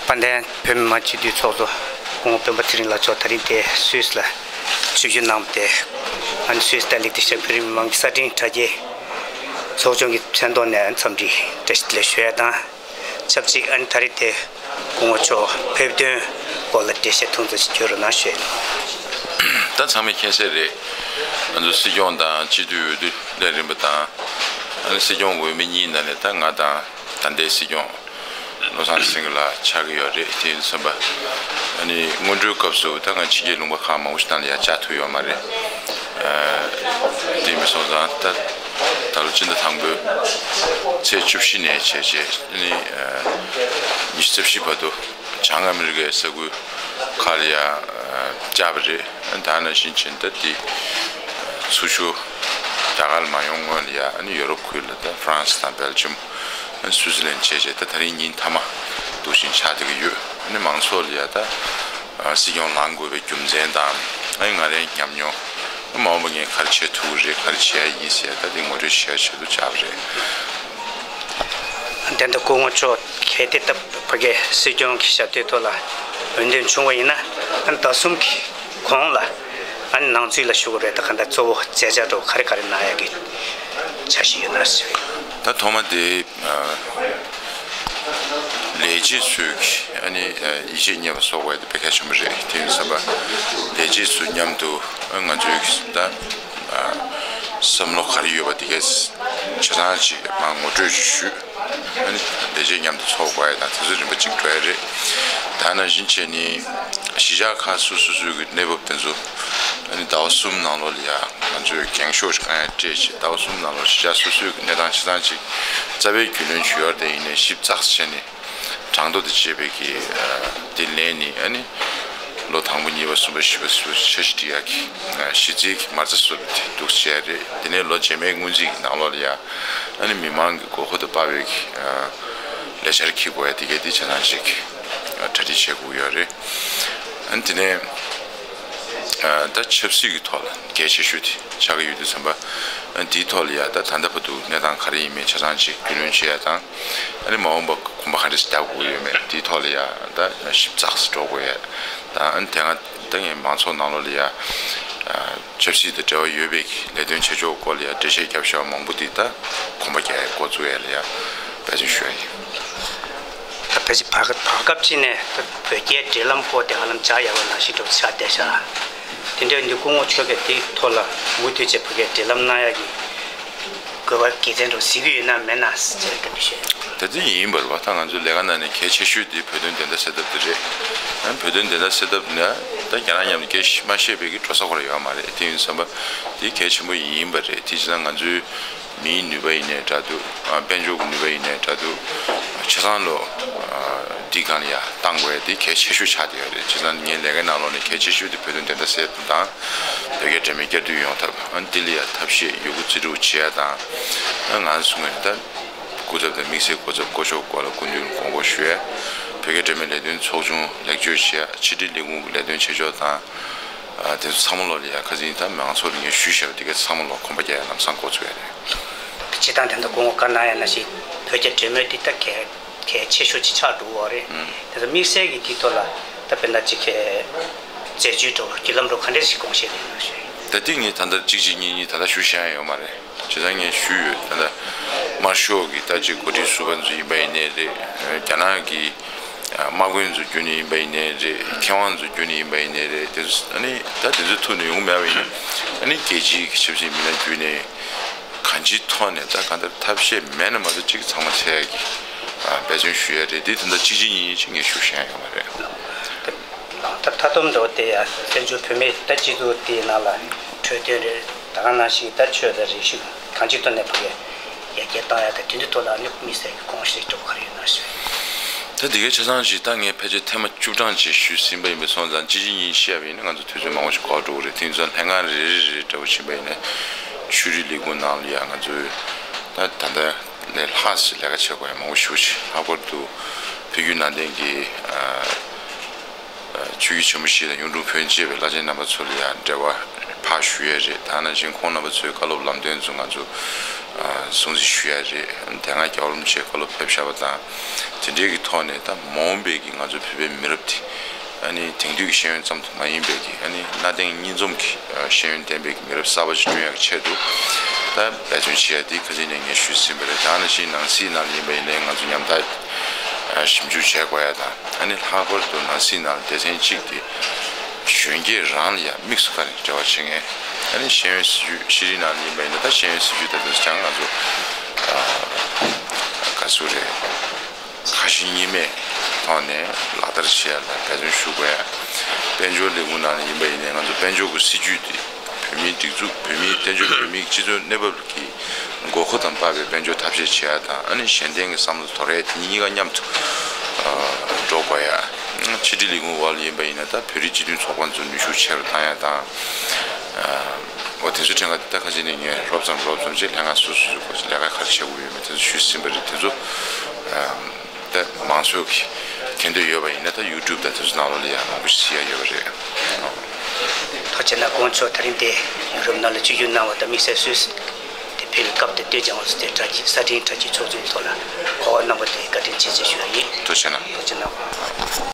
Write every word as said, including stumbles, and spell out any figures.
དཔལ་ལྡན་བོད་མི་མང་སྤྱི་འཐུས་ཚོགས་གཙོ་སྐུ་ངོ་སྤེན་པ་ཚེ་རིང་ལགས་མཆོག་ད་རིང་དེ་སུད་སི་ལ་ཆིབས་བསྒྱུར་གནང་བ་དེ། ཨ་ནི་སུད་སི་ལྟ་ལིག་ཏེ་ཤན་བོད་རིགས་མི་མང་གི་གསར་འཕྲིན་དྲ་རྒྱའི་ཚོགས་ཆུང་གི་མཚན་ཐོག་ནས་འཚམས་འདྲི་བཀྲ་ཤིས་བདེ་ལེགས་ཞུ་ཡ་དང་། ཆབས་ཅིག་ཨ་ནི་ད་རེས་དེ་སྐུ་ངོ་མཆོག་བོད་དོན་སྐོར་ལ་འགྲེལ་བཤད་ཐུང་ཙམ་ཞིག་བརྒྱུད་རོགས་གནང་ཞུ་ཡ་ཡིན། ད་ཚང་མས་མཁྱེན་གསལ་རེད། ང་ཚོ་སྲིད་སྐྱོང་དང་སྤྱི་འཐུས་འོས་བསྡུ་ལས་རིམ་པ་དང་། ཨ་ནི་སྲིད་སྐྱོང་འོས་མི་གཉིས་ནང་ནས་ད་ང་དང་ད་ལྟའི་སྲིད་སྐྱོང་བློ་བཟང་སེང་གེ་ལགས་ཆགས་ཀྱི་ཡོད་རེད། དེ་ཡིན་ཙམ་པ་ཨ་ནི་སྔོན་འགྲོའི་སྐབས་སུ་ད་ང་ཕྱི་རྒྱལ་ལུང་པ་ཁག་མང་པོ་ཞིག་ནང་ལ་ཡང་བཅར་ཐུབ་ཡོད་མ་རེད། ཨ་དེ་མིན་སོང་ཙང་ད་ད་ལོ་སྤྱི་ཟླ་དང་པོའི་ཚེས་བཅུ་བཞི་ནས་བྱས་རྗེས་ཨ་ནི་ཨ་ཉི་ཤུ་རྩ་བཞི་བར་དུ་བྱང་ཨ་མི་རི་ཀའི་ས་ཁུལ་ཁག་ལ་ཡང་ཨ་བཅར་བ་རེད། ཨ་ནི་ད་ནང་བཞིན་བྱས་ད་དེ་ཚུར་ཞུ་རྒྱ་གར་ལ་མ་ཡོང་སྔོན་ལ་ཡང་ཨ་ནི་ཡོ་རོབ་ཁུལ་ལ་ད་ཧྥ་རན་སི་དང་སྦེལ་ཇམ། སུའུ་ཙི་ལན་བཅས་བྱས་ད་ད་རིང་ཉིན་མཐའ་མ་འདུག་བཞིན་ཆགས་བསྡད་ཀྱི་ཡོད། ཨ་ནི་མང་ཚོགས་ལ་ཡ་ད་སྲིད་སྐྱོང་ལངས་དགོས་པའི་རྒྱུ་མཚན་དང་ཨ་ནི་ང་རའི་ཉམས་མྱོང་མ་འོངས་པ་ངས་ག་རེ་བྱེད་ཐུབ་ཀྱི་རེད་ག་རེ་བྱེད་ཡ་ཡིན་ཟེར་ད་དེ་ངོ་སྤྲོད་བྱེད་ཡ་ཆེད་དུ་བཅར་བ་རེད། དེ་འདྲ་སྐུ་ངོ་མཆོག་གལ་ཏེ་ད་ཕ་གི་སྲིད་སྐྱོང་གི་ཞབས་སྟེགས་ཐོག་ལ་འོས་འདེམས་བྱུང་བ་ཡིན་ན་ཨ་ནི་ཟླ་གསུམ་གྱི་གོང་ལ་ཨ་ནི་ནང་འཛུལ་ལ་ཞུགས་དགོས་རེད། ད་ག་འདྲ་གཙོ་བོ་མཛད་འཆར་འདྲ་བོ་ག་རེ་ག་རེ་གནང་ཡ་གི་འཆར་གཞི་ཡོད་ན་ཟེར། ད་ཐོག་མ་དེ། ལས་བྱེད་ཚོས་ཀྱི་ཨ་ནི་ཡིད་ཆེས་རྙེད་པ་སོགས་པ་དེ་དཔེ་གལ་ཆེན་པོ་རེད། དེ་ཡིན་ཙམ་པ་ལས་བྱེད་ཚོ་མཉམ་དུ་ང་ཚོའི་ད་བསམ་བློ་ག་རེ་ཡོད་པ་དེ་གས་ཆ་ཚང་ཅིག་མར་ངོ་སྤྲོད་ཅིག་ཞུས། ཨ་ནི་ལས་བྱེད་མཉམ་དུ་ཚོགས་དགོས་ཡ་དང་དེ་ཚོ་རིམ་པ་གཅིག་འགྲོ་ཡ་རེད། ད་ནང་བཞིན་བྱས་ནས་གཞིས་ཆགས་ཁག་སོ་སོ་སོའི་གི་གནས་བབ་དེ་ཚོ་ཨ་ནི་ཟླ་བ་གསུམ་ནང་ལོགས་ལ་ཡ་ང་ཚོས་འགེངས་ཤོག་ཅིག་བསྐང་ཡ་སྤྲད་བྱས་ཟླ་བ་གསུམ་ནང་ལོགས་གཞིས་ཆགས་སོ་སོའི་གི་གནས་སྟངས་ཆ་ཚང་ཅིག་རྩ་བའི་རྒྱུས་ལོན་ཞུ་ཡ་དེ་ཡིན་ནའི་ཞིབ་ཚགས་བྱས་ནས་གྲངས་ཐོ་དང་བཅས་པའི་གི་དེ་ལེན་ནས་ཨ་ནི་ལོ་དང་པོ་གཉིས་པ་གསུམ་པ་བཞི་པ་ཟུར་འཆར་གཞི་སྒྲིག་ཡ་གི་གཞི་རྩའི་གི་མ་རྩ་བཟོ་འདུག་བྱས་རེད། དེ་ནས་ལོ་རྗེས་མའི་སྔོན་རྩིས་ཀྱི་ནང་ལོགས་ལ་ཡ་ཨ་ནི་མི་མང་གི་དགོས་མཁོ་དང་དཔག་པའི་གི་ལས་འཆར་འཁྱེར་དགོས་ཡ་དེ་གས་དེ་ཆ་ཚང་ཅིག་གྲ་སྒྲིག་བྱེད་དགོས་ཡོད་རེད། ཨ་ནི་དེ་ནས་ད་ཆབ་སྲིད་ཀྱི་ཐོག་ལ་གལ་ཆེ་ཤོས་དེ་ཆགས་ཀྱི་ཡོད་དུས་ཙམ་པ་ཨ་ནི་དེའི་ཐོག་ལ་ཡ་ད་ད་ལྟ་བར་དུ་གནས་སྟངས་ག་རེ་ཡིན་མིན་ཆ་ཚང་ཅིག་རྒྱུས་ལོན་བྱེད་ཡ་དང་། ཨ་ནི་མ་འོངས་པ་གོམ་པ་ག་འདྲ་ཞིག་རྒྱག་དགོས་ཡོད་མེད་དེའི་ཐོག་ལ་ཡ་ད་ཞིབ་ཚགས་སུ་འགྲོ་དགོས་ཡ་དང་། ཨ་ནི་དེ་སྔ་ད་ངས་མང་ཚོགས་ནང་ལོགས་ལ་ཡ་ཆབ་སྲིད་དང་འབྲེལ་བ་ཡོད་པའི་ལས་དོན་བྱེད་ཕྱོགས་སྐོར་ལ་ཡ་འགྲེལ་བཤད་བརྒྱབ་བཞག་མང་པོ་དེ་ད་གོམ་པ་རྒྱག་ཡ་འགོ་བཙུགས་ཡ་ལ་ཡ་འབད་བརྩོན་ཞུ་ཡ་ཡིན། ད་ཕལ་ཆེར་བར་བར་སྐབས་ཅིག་ནས་ད་བོད་རྒྱའི་འབྲེལ་ལམ་སྐོར་དེ་ཧ་ལམ་འཇགས་ཡག་པ་ནང་བཞིན་འགྲོ་ཆགས་བསྡད་ཤག་དེ་འདྲའི་འདི་སྐུ་ངོ་མཆོག་གིས་དེའི་ཐོག་ལ་མུ་མཐུད་བྱས་བོད་རྒྱའི་འབྲེལ་ལམ་གནང་ཡག་གི་དགོས་པ་དགེ་མཚན་འདྲ་བོ་གཟིགས་ཀྱི་ཡོད་ན་མེད་ན་ཟེར་བཀའ་འདྲི་ཞུ། ད་དེ་ཡིན་པར་བ་ད་ང་ཚོའི་ལས་ཀ་ནང་ནས་གལ་ཆེ་ཤོས་དེ་བོད་དོན་བདེན་མཐའ་གསལ་ཐབས་དེ་རེད། ཨ་ནི་བོད་དོན་བདེན་མཐའ་གསལ་ཐབས་ནི་ད་རྒྱ་ནག་མཉམ་དུ་སྐད་ཆ་མ་བཤད་པའི་གི་འགྲོ་ས་ཁོ་ར་ཡོད་མ་རེད། དེ་ཡིན་ཙམ་པ་དེ་གལ་ཆེན་པོ་ཡིན་པ་རེད། དེ་བྱས་ཙང་ང་ཚོའི་མིའི་ནུས་པ་ཡིན་ནའི་འདྲ་འདུག་ཨ་དཔལ་འབྱོར་གྱི་ནུས་པ་ཡིན་ནའི་འདྲ་འདུག་ཆ་ཚང་ལོ་ཨ་འདི་སྒང་ལ་ཡ་བཏང་དགོས་ཡ་དེ་གལ་ཆེ་ཤོས་ཆགས་བསྡད་ཡོད་རེད། བྱས་ཙང་ངའི་ལས་ཀའི་ནང་ལོགས་ནས་གལ་ཆེ་ཤོས་དེ་བོད་དོན་བདེན་མཐའ་གསལ་ཐབས་དང་བོད་རྒྱ་འབྲེལ་མོལ་བསྐྱར་མཐུད་ཡོང་ཐབས། ཨ་ནི་དེ་ལ་ཡ་ཐབས་ཤེས་ཡོད་རྒུ་རྩིས་སྤྲོད་བྱེད་ཡ་དང་། ཨ་ང་ཚོ་ངོས་ནས་ད་སྐུ་ཚབ་དང་དམིགས་བསལ་སྐུ་ཚབ་བསྐོ་ཕྱོགས་སྐོར་ལ་སྐུ་མདུན་དགོངས་སྐོར་ཞུ་ཡ། བོད་རྒྱ་འབྲེལ་མོལ་ལས་དོན་ཚོགས་ཆུང་ལེགས་བཅོས་བྱེད་ཡ། ཕྱི་དྲིལ་ལས་ཁུངས་ཀྱི་ལས་དོན་བྱེད་ཕྱོགས་དང་། ཨ་དེ་ཚོ་ཚང་མ་ལོགས་ལ་ཡ་ཁ་སང་ད་མང་ཚོགས་ལ་ངས་ཞུས་བཞག་པ་དེ་ག་ཚང་མ་ལོགས་གོམ་པ་རྒྱག་ཡ་ལམ་སང་འགོ་ཚུགས་ཡ་རེད། སྤྱིར་བཏང་དེ་འདྲ་སྐུ་ངོ་བཀའ་གནང་ཡ་ནང་བཞིན་བོད་རྒྱ་འབྲེལ་མོལ་འདི་ད་གལ་གལ་ཆེ་ཤོས་ཅིག་ཆགས་འགྲོ་གི་ཡོད་རེད། ཨང་། དེ་ཚོ་དམིགས་བསལ་གྱི་དེའི་ཐོག་ལ་ད་དཔེར་ན་ཅིག་གི་མཛད་ཇུས་འདྲ་བོ་བརྒྱུད་ལམ་འདྲ་བོ་ག་འདྲས་ཤིག་དགོངས་བཞེས་གནང་ཞུ་ཡིན། ད་ལྟ་ངས་ད་ལྟ་གཅིག་གཅིག་གཉིས་གཉིས་ད་ལྟ་ཞུ་ཤེས་ཡ་ཡོད་མ་རེད། བྱས་ཙང་ངས་ཞུས་ཡོད། ད་ལྟ་དམར་ཤོག་གི་ད་ཅིག་འགོ་ཁྲིད་ཟུར་པ་ཚོ་ཡིན་པ་ཡིན་ནའི་རེད། རྒྱ་ནག་གི་དམག་དཔོན་ཚོ་བརྒྱུད་ནས་ཡིན་པ་ཡིན་ནའི་རེད། མཁས་དབང་ཚོ་བརྒྱུད་ནས་ཡིན་པ་ཡིན་ནའི་རེད། དེ་ཚོ་ཨ་ནི་ད་དེ་ཚོའི་ཐུགས་ནས་ཡོང་གི་མེད་པ་ཡིན་ན་ཨ་ནི་རྒྱལ་སྤྱིའི་གི་ཆབ་སྲིད་མི་སྣ་བརྒྱུད་ནས་གང་ཅིའི་ཐོག་ནས་ད་གང་ལྟར་ཐབས་ཤེས་མེད་ན་མ་གཏོགས་གཅིག་ཚང་མ་འཚོལ་ཡ་གི་འབད་བརྩོན་ཞུ་ཡ་རེད། དེ་ད་ལྟ་གཅིག་གཅིག་གཉིས་གཉིས་ཅིག་ངས་ཞུ་ཤེས་ཡ་ཡོད་མ་རེད། ལག་བསྟར་མཐའ་སྡོམ་འདྲ་བོ་དེ་ཡང་བཙན་བྱོལ་བོད་མིའི་ལྟ་སྤྱི་ཚོགས་དེའི་ནང་ལ་འཕྲོད་བསྟེན་རེད། ད་ག་ནང་བཞིན་ད་ཆོས་དང་རིག་གཞུང་གང་ཅིའི་ཐོག་ནས་ཕ་གིར་ཡར་རྒྱས་བཏང་ཡ་དང་དེ་འདྲའི་ཐོག་ལ་ཨ་ནི་དམིགས་བསལ་གྱི་དགོངས་བཞེས་འདྲ་བོ་ག་རེ་ཡོད་ན་ཞུ། ད་དེ་གའི་ཆ་ཚང་ཞིག་ད་ངས་ཕལ་ཆེར་ཐེངས་མ་བཅུ་གྲངས་ཅིག་ཞུས་ཟིན་པ་ཡིན་པ་སོང་ཙང་གཅིག་གཅིག་གཉིས་བཤད་པ་ཡིན་ན་ང་ཚོ་དུས་ཚོད་མང་པོ་ཞིག་འགོར་འགྲོ་གི་རེད། དེ་ཡིན་ཙང་ལྷན་ཁང་རེ་རེ་རེ་རེ་འདྲ་བོ་ཕྱིན་པ་ཡིན་ན་ཆོས་རིག་ལས་ཁུངས་ནང་ལ་ཡ་ང་ཚོས་ད་ད་ལྟ་ནས་ལྷག་ཞིག་ལས་ཀ་བྱེད་དགོས་ཡ་མང་པོ་ཞེ་པོ་ཅིག་ལྷག་པར་དུ་བོད་བརྒྱུད་ནང་བསྟན་གྱི་ཨ། ཆོས་བརྒྱུད་ཆེན་པོ་བཞི་དང་གཡུང་དྲུང་བོན་བཅས་པའི་བླ་ཆེན་རྣམ་པ་ཚོ་ལ་ཡང་འབྲེལ་བ་ ཕར་ཞུ་ཡ་རེད། ད་ནང་བཞིན་ཁོང་རྣམ་པ་ཚོའི་བཀའ་སློབ་ལམ་སྟོན་ཚོ་ང་ཚོ་ཨ་སྲུང་བརྩི་ཞུ་ཡ་རེད། དེ་སྔ་རྒྱལ་བ་རིན་པོ་ཆེའི་བཀའ་སློབ་ཕེབས་བཞག་པ་དང་། དེ་འབྲེལ་གྱི་ཐོག་ནས་ད་མ་འོངས་པའི་གི་ང་ཚོ་བོད་པའི་མི་རབས་དེ་ཨ་ནི་དེང་དུས་ཀྱི་ཤེས་ཡོན་ཙམ་དུ་མ་ཡིན་པའི་གི་ཨ་ནི་གནའ་དེང་གཉིས་འཛོམས་ཀྱི་ཨ་ཤེས་ཡོན་ལྡན་པའི་གི་མི་རབས་གསར་པ་ཞིག་བསྐྲུན་ཡག་གི་ཆེད་དུ་ད་འབད་བརྩོན་བྱེད་ཡ་དེ་ཁ་སང་ནས་ངས་ཞུས་ཟིན་པ་རེད། ད་ནང་བཞིན་ནང་སྲིད་ནང་ལ་ཡིན་པ་ཡིན་ནའི་ང་ཚོ་ཉམ་ཐག་ཨ་ཞིབ་འཇུག་བྱེད་དགོས་ཡ་དང་། ཨ་ནི་ལྷག་པར་དུ་ནང་སྲིད་ནང་ལ་སྡེ་ཚན་གཅིག་དེ་གཞོན་སྐྱེས་རང་ལ་ཡང་དམིགས་སུ་བཀར་ནས་འབྲེལ་བ་བྱེད་མཁན། ཨ་ནི་ཤེས་ཡོན་སྲིད་བྱུས་ཤེས་རིག་ནང་ཡིན་པ་ཡིན་ན་ད་ཤེས་ཡོན་སྲིད་བྱུས་ད་དུང་ཀྱང་ང་ཚོ་ཨ་ག་ཚོད་རེད། ཁ་ཞེ་གཉིས་མེད་ཐོག་ནས་ལག་བསྟར་བྱེད་ཡ་ལ་འབད་བརྩོན་ཞུ་དགོས་ཡ། དཔལ་འབྱོར་ལས་ཁུངས་ནང་ཡིན་པ་ཡིན་ནའི་ང་ཚོ་དཔལ་འབྱོར་གྱི་སྲིད་བྱུས་དེ་བོད་མིའི་སྒྲིག་འཛུགས་བོད་མིའི་བཙན་བྱོལ་བོད་མིའི་སྤྱི་ཚོགས་གནས་བབ་ཀྱི་དགོས་མཁོ་དང་འབབ་པའི་དཔལ་འབྱོར་ཐབས་ཤེས་བྱེད་ཡ་དང་། ཨ་ནི་གཞན་བརྟེན་གྱི་བསམ་བློ་དོར་ཡ་དེ་གཉིས་ཀ་མཉམ་དུ་ཨ་འགྲོ་དགོས་ཡ། ཕྱི་དྲིལ་ལས་ཁུངས་འོག་ལ་ཡིན་པ་ཡིན་ན་ད་བོད་རིགས་སྤྱི་མཐུན་ཚོགས་པ་ཚོ་ནུས་ཤུགས་ཆེ་རུ་བཏང་ཡ་དང་། ཨ་འོ་དེ་ཚོ་ཕྲན་ག་ད་ཁ་ཅིག་ནས་ངས་རོབ་ཙམ་རོབ་ཙམ་ཅིག་ལྷན་ཁང་སོ་སོ་སོའི་སྐོར་ལས་ཀ་ག་རེ་བྱེད་དགོས་ཡོད་མེད་དེ་ཚོ་ཞུས་ཟིན་པ་རེད། དེ་ཚོ་ཨ་ད་མང་ཚོགས་ཀྱི་མཁྱེན་འདོད་ཡོད་པ་ཡིན་ན་ད་ཡུ་ཊུབ་དང་དེ་ཚོ་ནང་ལོགས་ལ་ཡང་མང་པོ་ཞིག་གཟིགས་ཡ་ཡོད་པ་རེད། ཐུགས་རྗེ་གནང་། དགོངས་ཆོག་ད་རིང་དེ་ཡུ་རོབ་ནང་ལ་ཆིབས་བསྒྱུར་གནང་བ་དང་དམིགས་བསལ་སུད་སི་དེ་ཕེབས་པའི་སྐབས་དེ་སྟོད་ཀྱང་བ་སུ་དེ་དྲ་རྒྱས་གསར་འཕྲིན་དྲ་རྒྱའི་ཕྱོགས་བསྡུས་ཐོག་ལ་གོ་བ་གནང་བ་དེ་བཀའ་དྲིན་ཆེ་ཞེས་ཞུ་བ་ཡིན། ཐུགས་རྗེ་གནང་། ཐུགས་རྗེ་གནང་།